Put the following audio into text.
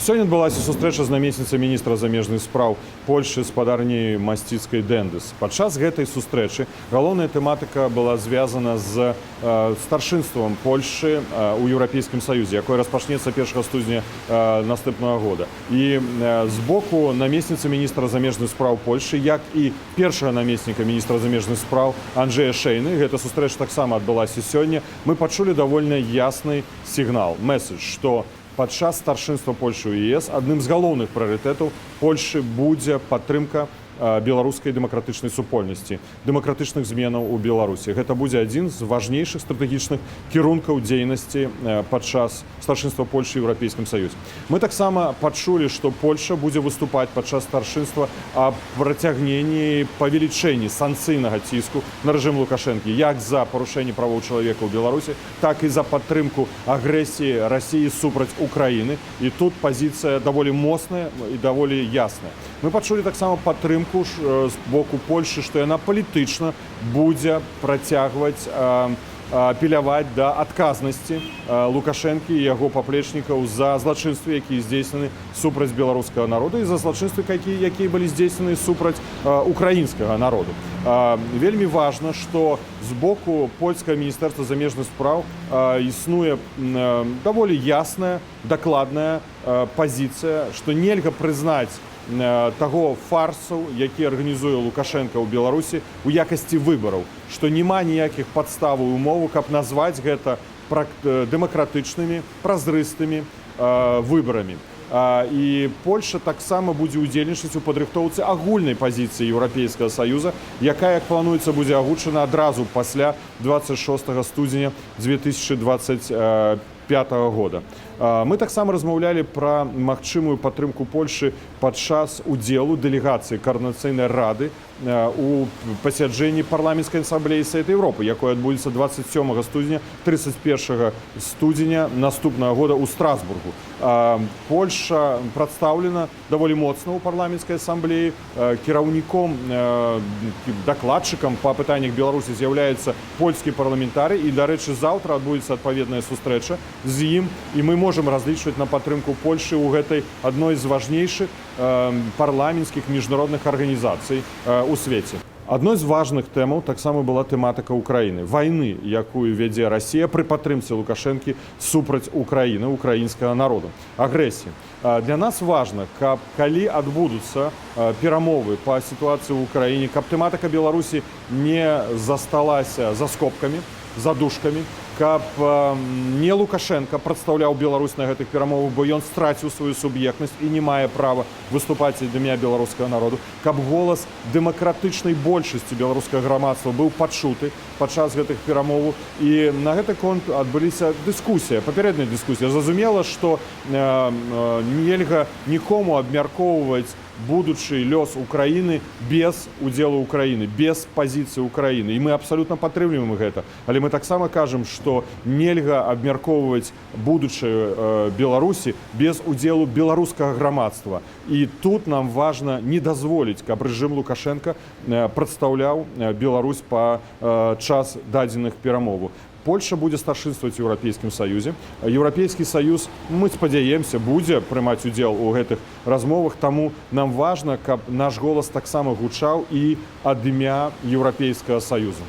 Сёння адбылася сустрэча з намесніцай міністра замежных спраў Польшы спадарняй Масціцкай Дэндыс. Падчас гэтай сустрэчы галоўная тэматыка была звязана з старшынствам Польшы ў Еўрапейскім Саюзе, якое распачнецца 1 студзеня наступнага года. І з боку намесніцы міністра замежных спраў Польшы, як і першага намесніка міністра замежных спраў Анджея Шэйны, гэта сустрэча таксама адбылася сёння, мы пачулі давольна ясны сігнал, месседж, што падчас старшынства Польшы ў ЕС адным з галоўных прыярытэтаў Польшы будзе падтрымка беларускай дэмакратычнай супольнасці, дэмакратычных зменаў у Беларусі. Гэта будзе адзін з важнейшых стратэгічных кірункаў дзейнасці падчас старшынства Польшы ў Еўрапейскім Саюзе. Мы таксама пачулі, што Польша будзе выступаць падчас старшынства аб працягненні, павелічэнні санкцыйнага ціску на рэжым Лукашэнкі як за парушэнне правоў чалавека ў Беларусі, так і за падтрымку агрэсіі Расіі супраць Украіны. І тут пазіцыя даволі моцная і даволі ясная. Мы пачулі таксама падтрымку з боку Польшы, што яна палітычна будзе працягваць апеляваць да адказнасці Лукашэнкі і яго паплечнікаў за злачынствы, якія здзейснены супраць беларускага народу, і за злачынствы, якія былі здзейснены супраць украінскага народу. Вельмі важна, што з боку польскага міністэрства замежных спраў існуе даволі ясная, дакладная пазіцыя, што нельга прызнаць таго фарсу, які арганізуе Лукашэнка ў Беларусі, у якасці выбараў, што няма ніякіх падставаў і умоваў, каб назваць гэта дэмакратычнымі, празрыстымі выбарамі. І Польша таксама будзе ўдзельнічаць у падрыхтоўцы агульнай пазіцыі Еўрапейскага Саюза, якая, як плануецца, будзе агучана адразу пасля 26 студзеня 2025 года. Мы таксама размаўлялі пра магчымую падтрымку Польшы падчас удзелу дэлегацыі Каардынацыйнай рады у пасяджэнні Парламенцкай асамблеі Савета Еўропы, якое адбудзецца 27 студзеня, 31 студзеня наступнага года ў Страсбургу. Польша прадстаўлена даволі моцна ў Парламенцкай асамблеі. Кіраўніком, дакладчыкам па пытаннях Беларусі з'яўляецца польскі парламентарый, і, дарэчы, заўтра адбудзецца адпаведная сустрэча з ім, і мы можам разлічваць на падтрымку Польшы ў гэтай адной з важнейшых парламенцкіх міжнародных арганізацый у свеце. Адной з важных тэмаў таксама была тэматыка Украіны, вайны, якую вядзе Расія пры падтрымцы Лукашэнкі супраць Украіны, украінскага народу, агрэсіі. Для нас важна, каб, калі адбудуцца перамовы па сітуацыі ў Украіне, каб тэматыка Беларусі не засталася за скобкамі, за дужкамі, каб не Лукашэнка прадстаўляў Беларусь на гэтых перамовах, бо ён страціў сваю суб'ектнасць і не мае права выступаць ад імя беларускага народу, каб голас дэмакратычнай большасці беларускага грамадства быў пачуты падчас гэтых перамоваў. І на гэты конт адбыліся дыскусія, папярэдняя дыскусія. Зразумела, што нельга нікому абмяркоўваць будучы лёс Украіны без удзелу Украіны, без пазіцыі Украіны. І мы абсалютна падтрымліваем гэта. Але мы таксама кажам, што нельга абмяркоўваць будучае Беларусі без удзелу беларускага грамадства. І тут нам важна не дазволіць, каб рэжым Лукашэнка прадстаўляў Беларусь па час дадзеных перамоваў. Польша будзе старшынстваваць у Еўрапейскім Саюзе. Еўрапейскі Саюз, мы спадзяемся, будзе прымаць удзел у гэтых размовах, таму нам важна, каб наш голас таксама гучаў і ад імя Еўрапейскага Саюзу.